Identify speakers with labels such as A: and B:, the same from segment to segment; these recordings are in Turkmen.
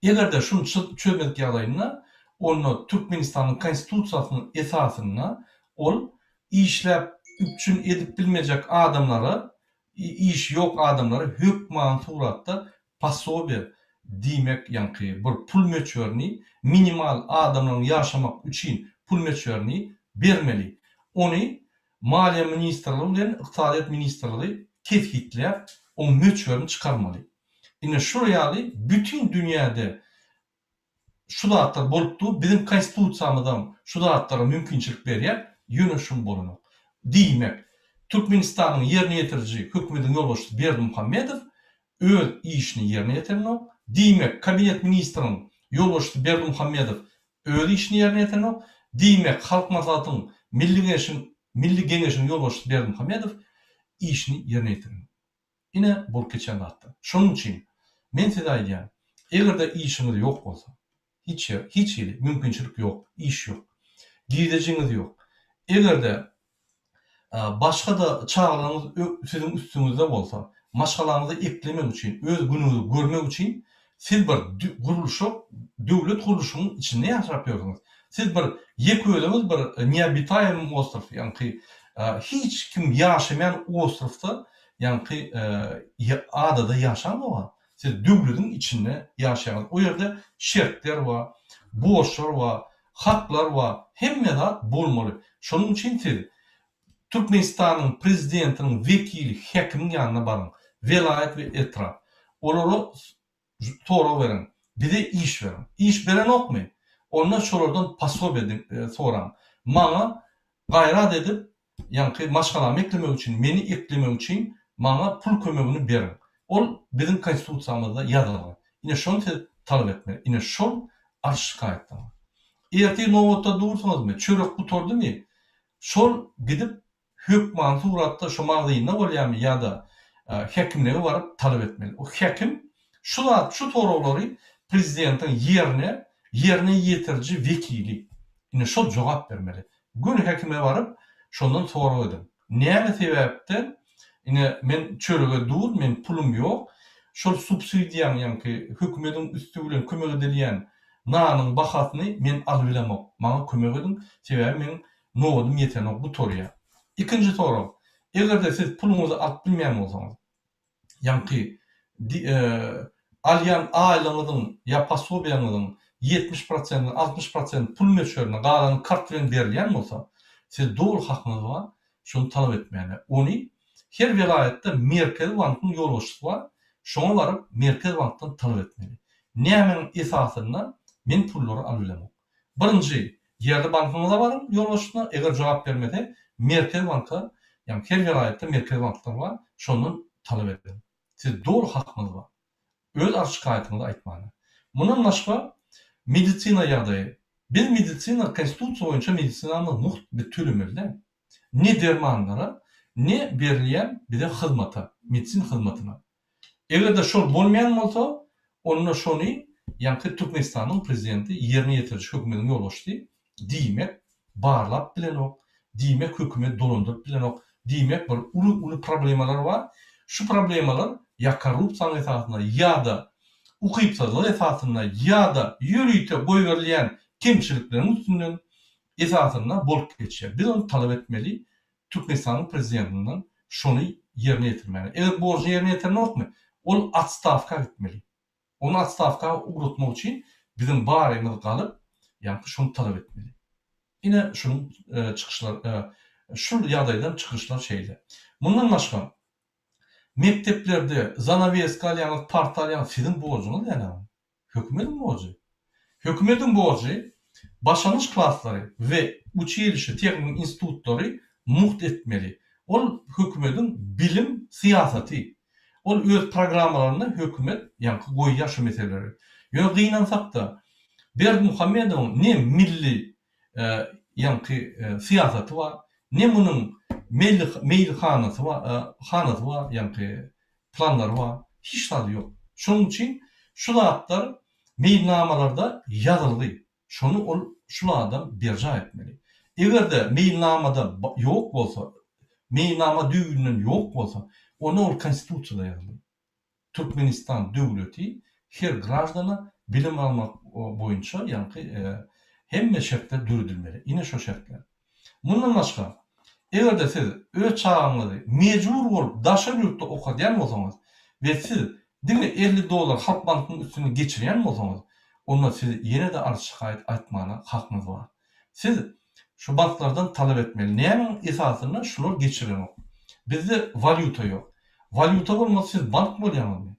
A: Eger-de şuny çözmedik ýagdaýynda, onda Türkmenistanyň Konstitusiýasynyň esasynda ol işläp üpjün edip bilmejek adamlara, işi ýok adamlara hökmany suratda posobiýe diýmek ýaňky bir pul möçberini minimal adamlaryň ýaşamak üçin pul möçberini bermeli. Ony Maliýe ministrligi bilen Ykdysadyýet ministrligi kesgitläp, oň möçberini çykarmaly. Ine şular ýaly bütin dünýäde şu zatlar bolup dur, biziň konstitusiýamyzam şu zatlara mümkinçilik berýär, ýöne şul bolanok. Diýmek, Türkmenistanyň ýerine ýetiriji hökümediň ýolbaşçysy Berdimuhamedow öz işini ýerine ýetirenok. Diýmek, Kabinet ministriň ýolbaşçysy Berdimuhamedow öz işini ýerine ýetirenok. Diýmek, Halk Maslahatynyň Milli Geňeşiň Milli Geňeşiň ýolbaşçysy Berdimuhamedow işini ýerine ýetirenok. Ine, bolup geçen zatlar. Şonuň üçin, men size aýdýan, eger-de işiňiz ýok bolsa, hiç ýer, hiç hili mümkinçilik ýok, iş ýok, girdejiňiz ýok, eger-de başga-da çagalaryňyz siziň üstüňizde bolsa, maşgalaňyzy eklemek üçin, öz günüňizi görmek üçin siz bir gurluşa, döwlet gurluşygyň içinde ýaşap ýörsüňiz. Siz bir ýeke özüňiz bir neobitaýemyý ostrow, ýaňky hiç kim ýaşamaýan ostrowda, ýaňky adada ýaşaňok-a. Siz döwlediň içinde ýaşaýaňyz. O ýerde şertler bar, borçlar bar, haklar bar, hemme zat bolmaly. Şonuň üçin siz Türkmenistanyň Prezidentiniň wekili häkimiň ýanyna baryň, welaýat we etrap. Olara sorag beriň, bize iş beriň. Iş berenokmy? Onda şolardan posobiýe soraň. Maňa gaýrat edip, ýaňky maşgalamy eklemek üçin, meni eklemek üçin maňa pul kömegini beriň. Ol biziň Konstitusiýamyzda ýazylgy. Ine şony siz talap etmeli. Ine şol arz-şikaýatlaryňyz. Ertir nobatda dursuňyzmy, çörek gutardymy, Şol gidip hökmany suratda şo magazynda bolýamy ýa-da häkimlige baryp talap etmeli. O häkim şu zat şu soraglary prezidentiň ýerine ýerine ýetiriji wekili ine şol jogap bermeli. Göni häkime baryp şondan sorag ediň. Näme sebäpden ine men çörege dur men pulum ýok şol subsidiýaň ýaňky hökümediň üsti bilen kömek edilýän Nanyň bahasyny men alybilemok. Maňa kömek ediň, sebäbi meň nobadym ýetenok, gutarýar. Ikinji sorag, eger-de siz puluňyzy alyp bilmeýän bolsaňyz, ýaňky alýan aýlygyňyzyň ýa posobiýaňyzyň 70 prosentini, 60 prosent pul möçberinde, galany kart bilen berilýän bolsa, siz doly hakyňyz bar şony talap etmäne. Ony her welaýatda Merkezi bankyň ýolbaşçysy bar, şoňa baryp Merkezi bankdan talap etmeli. Nämäň esasynda men pullary alybilemok. Birinji, ýerli bankyňyza baryň ýolbaşçysyna, eger jogap bermese, Merkezi banka, ýagny her welaýatda Merkezi banklar bar, şondan talap ediň. Siz doly hakyňyz bar. Öz arz-şikaýatyňyzy aýtmana. Mundan başga, medisina ýagdaýy. Biz medisina, konstitusiýa boýunça medisinamyz mugt, biz tölemeli däl. Ne dermanlara, ne berilýän bize hyzmata, medisina hyzmatyna. Eger-de şol bolmaýan bolsa, onda şony ýaňky Türkmenistanyň prezidenti, ýerine ýetiriji hökümediň ýolbaşçysy diýmek barlap bilenok, diýmek hökümet dolandyryp bilenok, diýmek bir uly-uly problemalar bar. Şu problemalar ýa korrupsiýanyň esasynda ýa-da ukypsyzlyk esasynda ýa-da ýörite goýberilýän kemçilikleriň üstünden esasynda bolup geçýär. Biz ony talap etmeli Türkmenistanyň prezidentinden şony ýerine ýetirmäge. Eger borjuny ýerine ýetirenokmy, ol otstawka gitmeli. Ony otstawka ugratmak üçin biziň barymyz galyp, ýaňky şony talap etmeli. Ine şunuň çykyşlar, şul ýagdaýdan çykyşlar şeýle. Mundan başga, mekdeplerde zanaweska alýaňyz, parta alýaňyz, siziň borjuňyz däl a. Hökümediň borjy. Hökümediň borjy başlangyç klaslary we uçilişe, tehnikum institutlary mugt etmeli. Ol hökümediň bilim syýasaty. Ol öz programmalarynda hökümet ýaňky goýýar şu meseleleri. Ýöne gynansakda Berdimuhamedowyň ne milli ýaňky syýasaty bar, ne munuň meýilhanasy bar, hanasy bar, ýaňky planlary bar, hiç zady ýok. Şonuň üçin şu zatlar meýilnamalarda ýazylgy. Şony ol şul adam berjaý etmeli. Eger-de meýilnamada ýok bolsa, meýilnama düýbünden ýok bolsa, onda ol konstitusiýada ýazylgy. Türkmenistan döwleti her graždana. Bilim almak boýunça ýaňky hemme şertler döredilmeli. Ine şo şertler. Mundan başga, eger-de siz öz çagaňyzy mejbur bolup daşary ýurtda okadýan bolsaňyz we siz diňe 50 dollar Halkbankyň üstünden geçirýän bolsaňyz, onda siz ýene-de arz-şikaýat aýtmana hakyňyz bar. Siz şu banklardan talap etmeli. Nämäň esasynda şular geçirenok? Bizde walýuta ýok. Walýuta bolmasa siz bank bolýaňyzmy?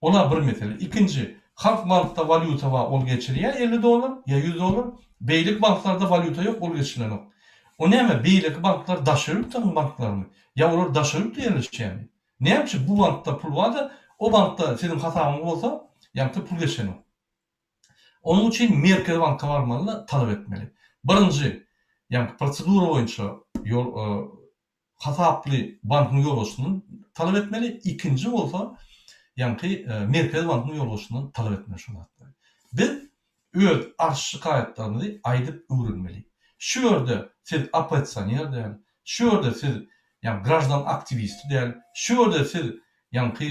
A: Ola bir mesele. Ikinji, Halk bankda walýuta bar ol geçirýär 50 dollar ýa 100 dollar. Beýleki banklarda walýuta ýok ol geçirilenok. O näme beýleki banklar daşary ýurtlaryň banklarymy? Ýa olar daşary ýurtda ýerleşýärmi? Näme üçin bu bankda pul barda o bankda siziň hasabyňyz bolsa ýaňky pul geçenok. Onuň üçin Merkezi banka barmaly-da talap etmeli. Birinji, ýaňky prosedura boýunça ýol hasaply bankyň ýolbaşçysyndan talap etmeli, ikinji bolsa ýaňky Merkezi bankyň ýolbaşçysyndan talap etmeli şu zatlary. Biz öz arz-şikaýatlarymyzy aýdyp öwrenmeli. Şu ýerde siz oppozisioner däl, şu ýerde siz ýaňky graždan aktiwisti däl, şu ýerde siz ýaňky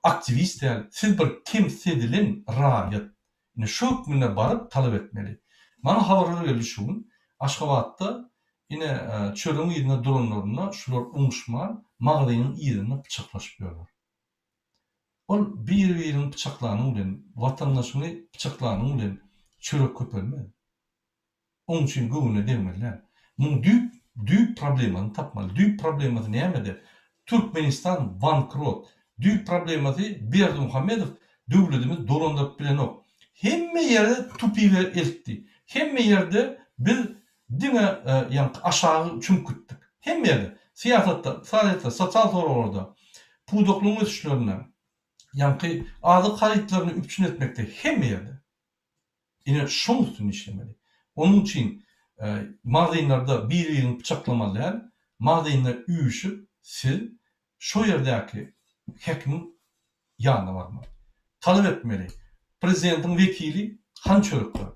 A: aktiwist däl, siz bir kemsidilen raýat. Ine şu hökmünde baryp talap etmeli. Maňa habarlar geldi şu gün, Aşgabatda ine çörüň yzynda duranlarynda şular oňuşman magzynyň yzynda pyçaklaşyp ýörler. Ol bir-birini pyçaklanyň bilen, watandaşyňy pyçaklanyň bilen çörek köpelmez. Oň üçin göwüne degmeli däl. Muň düýp düýp problemasyny tapmaly. Düýp problemasy nämede? Türkmenistan bankrot. Düýp problemasy Berdimuhamedow döwledimizi dolandyryp bilenok. Hemme ýere tupige eltdi. Hemme ýerde biz diňe ýaňky aşagy çümüp gitdik. Hemme ýerde. Syýasatda, ykdysadyýetde, sosial soraglarda, pudaklaryň ösüşlerinde, ýaňky azyk harytlaryny üpjün etmekde hemme ýerde. Ine şoň üstünde işlemeli. Onuň üçin magazynlarda bir-birini pyçaklamaly däl, magazynda üýşüp siz şo ýerdäki häkimiň ýanyna barmaly. Talap etmeli. Prezidentiň wekili hany çörekler?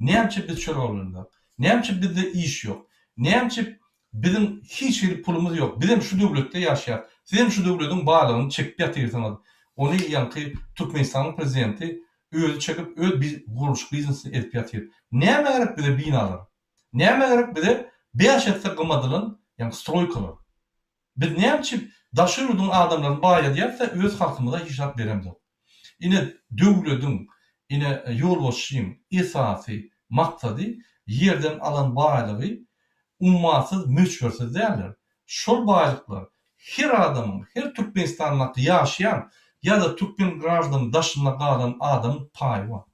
A: Näme üçin biz çörek alyp Näme üçin bizde iş ýok? Näme üçin biziň hiç hili pulumyz ýok? Bizem şu döwletde ýaşaýas. Sizem şu döwlediň baýlygyny çekip ýatyrsyňyz. Ony ýaňky Türkmenistanyň prezidenti özi çekip öz gurluşyk biznesini edip ýatyr. Nämä gerek bize binalar? Nämä gerek bize bäş esse gymadylan ýaňky stroýkalar? Biz näme üçin daşary ýurduň adamlaryny baýadýarys-da öz halkymyza hiç zat beremzok. Ine döwlediň, ine ýolbaşçyň esasy maksady ýerden alan baýlygy ummasyz möçbersiz däldir. Şol baýlyklar her adamyň, her Türkmenistandaky ýaşaýan ýa-da türkmen graždany daşynda galan adamyň paýy bar.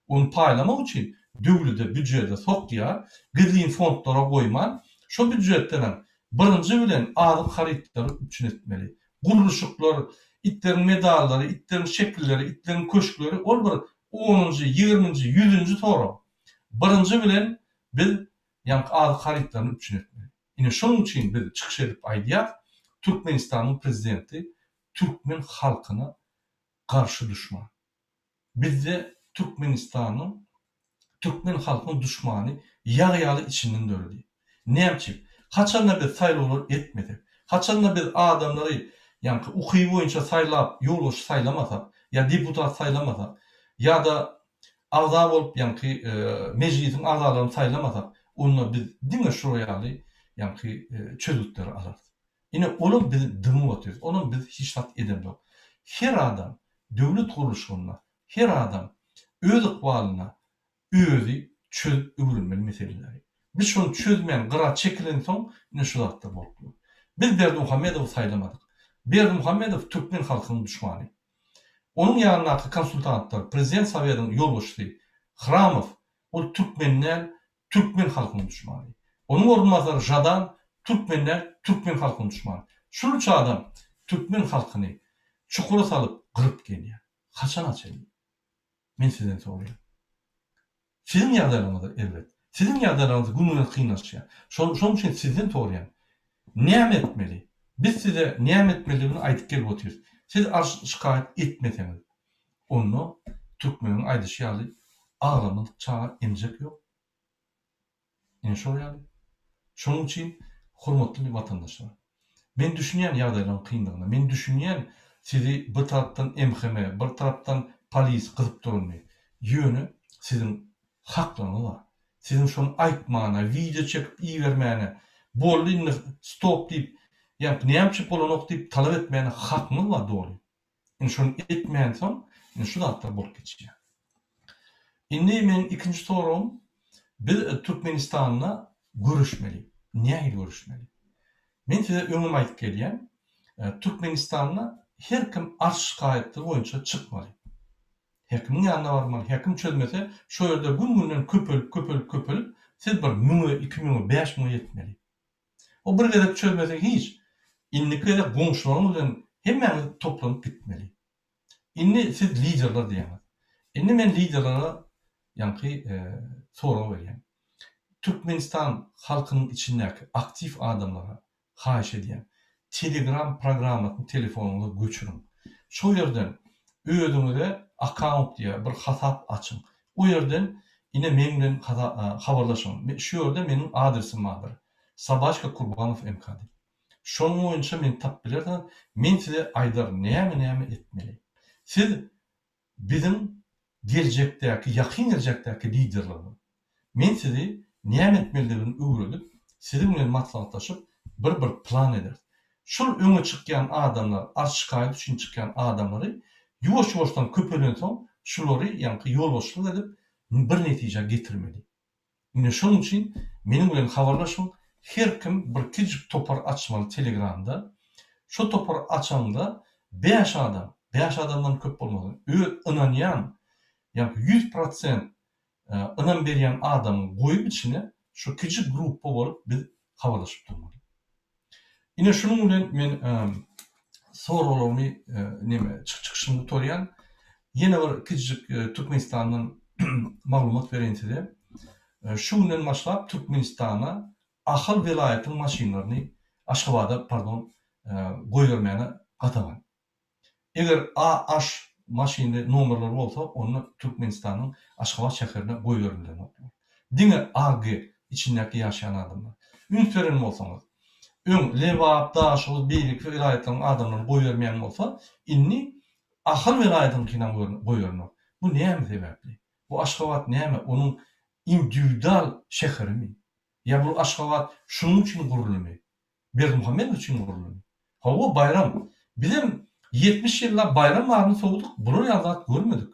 A: Ony paýlamak üçin döwlede býujete sokýar, gizlin fondlara goýman, şo býujetdenem birinji bilen azyk harytlary üpjün etmeli. Gurluşyklar, itleriň medallary, itleriň şekilleri, itleriň köşkleri ol bir onunjy, ýigriminji, ýüzünji sorag. Birinji bilen biz ýaňky azyk harytlaryny üpjün etmeli. Ine şonuň üçin biz çykyş edip aýdýas, Türkmenistanyň prezidenti türkmen halkyna garşy duşman. Bizde Türkmenistanyň türkmen halkynyň duşmany ýag ýaly içinden döredi. Näme üçin? Haçanda biz saýlawlar etmesek, haçanda biz adamlary ýaňky ukyby boýunça saýlap ýolbaşçy saýlamasak, ýa deputat saýlamasak, ýa-da agza bolup ýaňky mejlisiň agzalaryny saýlamasak, onda biz diňe şular ýaly ýaňky çözgütleri alarys. Ine olam biz dymyp otyrys, olam biz hiç zat edemzok. Her adam döwlet gurluşygynda her adam öz ykbalyna özi çözüp öwrenmeli meseleleri. Biz şony çözmän gyra çekilensoň ine şu zatlar bolup dur. Biz Berdimuhamedowy saýlamadyk. Berdimuhamedow türkmen halkynyň duşmany. Onuň ýanyndaky konsultantlar, prezident sowediň ýolbaşçysy Hramow ol türkmen däl, türkmen halkynyň duşmany. Onuň orunbasary Žadan türkmen däl, türkmen halkynyň duşmany. Şul üç adam türkmen halkyny çukura salyp gyryp gelýär. Haçana çenli? Men sizden soraýan. Siziň ýagdaýlaryňyz erbet. Siziň ýagdaýlaryňyz gün-günden kynlaşýar. Şol şonuň üçin sizden soraýan. Näme etmeli? Biz size näme etmelidigini aýdyp gelip otyrys. Siz arş şikaýat etmeseňiz, onda türkmeniň aýdyşy ýaly aglamadyk çaga emjek ýok. Ine şol ýaly. Şonuň üçin hormatly watandaşlar, men düşünýän ýagdaýlaryň kyndygyna, men düşünýän. Sizi bir tarapdan MHM, bir tarapdan polis gysyp durundy. Ýöne siziň haklaryňyz bar. Siziň şony aýtmana, wideo çekip ibermäne, boldy indi stop diýip, ýa näme üçin bolanok diýip talap etmäne hakyňyz bar doly. Indi şony etmänsoň, indi şu zatlar bolup geçýär. Indi meniň ikinji soragym, biz Türkmenistanda göreşmeli. Nähili göreşmeli? Men size öňem aýdyp gelýän, Türkmenistanda her kim arz-şikaýatlar boýunça çykmaly. Häkimiň ýanyna barmaly, häkim çözmese, şo ýerde gün-günden köpelip, köpelip, köpelip, siz bir müňe, iki müňe, bäş müňe ýetmeli. O bir gezek çözmese hiç, indiki gezek goňşularyňyz bilen hemmäňiz toplanyp gitmeli. Indi siz liderler diýýäňiz. Indi men liderlere ýaňky sorag berýän. Türkmenistan halkynyň içindäki aktiw adamlara haýyş edýän, Telegram programmasyny telefonyňyza göçüriň. Şo ýerden özüňize akkaunt diýýär, bir hasap açyň. O ýerden ine meň bilen habarlaşyň. Şu ýerde meniň adresim bardyr. Sobaçka Kurbanow MK diýip. Şonuň boýunça meni tapyp bilersiňiz. Men size aýdaryn näme-näme etmeli. Siz biziň geljekdäki, ýakyn geljekdäki liderlerimiz. Men sizi näme etmelidigini öwredip, siziň bilen maslahatlaşyp, bir bir plan ederis. Şol öňe çykýan adamlar, arz-şikaýat üçin çykýan adamlary ýuwaş-ýuwaşdan köpelensoň, şulary ýaňky ýolbaşçylyk edip, bir netijä getirmeli. Ine şonuň üçin meniň bilen habarlaşyň, her kim bir kiçijik topar açmaly telegramda, şo topary açaňda bäş adam, bäş adamdan köp bolmasyn, öz ynanýan, ýaňky 100% ynam berýän adamyňy goýup içine şo kiçijik gruppa bolup biz habarlaşyp durmaly. Ine şunuň bilen men soraglarymy neme çykyşymy gutarýan. Ýene bir kiçijik Türkmenistandan maglumat bereýin size. Şu günden başlap Türkmenistana Ahal welaýatynyň maşynlaryny Aşgabada pardon goýbermäne gadagan. Eger AH maşynly nomerleri bolsa, onda Türkmenistanyň Aşgabat şäherine goýberilenoklar. Diňe AG içindäki ýaşaýan adamlar. Üns beren bolsaňyz, öň Lebap, Daşoguz, beýleki welaýatlaryň adamlaryny goýbermeýän bolsa, indi Ahal welaýatynyňkynam goýberenok. Bu näme sebäpli? Bu Aşgabat näme, onuň indiwidual şäherimi? Ýa bu Aşgabat şunuň üçin guruldymy? Berdimuhamedow üçin guruldy. Hawa, Baýram. Bizem 70 ýyllap Baýram baryny sowduk, bular ýaly zat görmedik.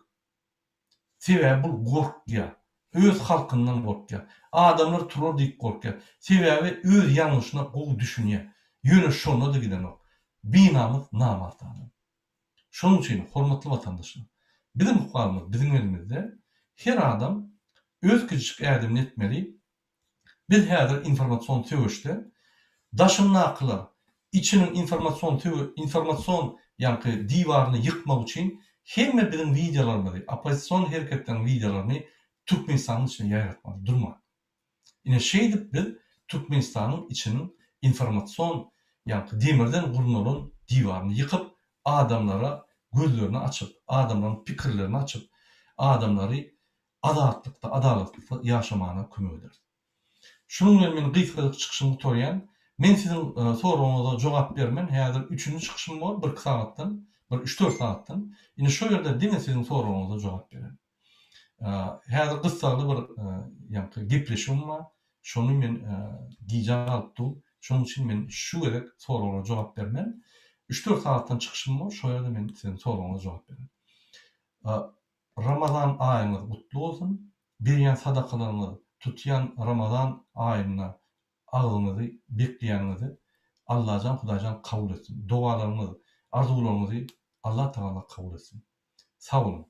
A: Sebäbi bul gorkýar. Öz halkyndan gorkýar. Adamlar turar diýip gorkýar. Sebäbi öz ýalňyşyna gowy düşünýär. Ýöne şonda-da gidenok. Binamys namart adam. Şonuň üçin, hormatly watandaşlar, biziň ykbalymyz biziň elimizde. Her adam öz kiçijik ädimini etmeli. Biz häzir informasion söweşde, daşyndakylar içiniň informasion söwe informasion ýaňky diwaryny ýykmak üçin hemme biziň wideolarymyzy, oppozision hereketleriň wideolaryny Türkmenistanyň içine ýaýratmaly durman. Ine şeýdip biz Türkmenistanyň içiniň informasion ýaňky demirden gurnalan diwaryny ýykyp adamlara gözlerini açyp, adamlaryň pikirlerini açyp, adamlary azatlykda, adalatlykda ýaşamana kömek ederis. Şunuň bilen men gysgajyk çykyşymy gutarýan. Men siziň soragyňyza jogap bermen. Häzir üçünji çykyşym bor, birki sagatdan, bir üç-dört sagatdan. Indi şo ýerde diňe siziň soragyňyza jogap bererin. Häzir gyssagly bir ýaňky gepleşigim bar. Şony men gijä galyp dur. Şonuň üçin men şu gezek soraglara jogap bermen. Üç-dört sagatdan çykyşym bor, şo ýerde men siziň soragyňyza jogap bererin. Ramazan aýyňyz gutly bolsun! Berýän sadakalaryňyz, tutýan Ramazan aýynda agzyňyzy bekleýäniňizi Allajan Hudaýjan kabul etsin! Dogalaryňyz, arzuwlaryňyzy Allah Tagala kabul etsin! Sag boluň!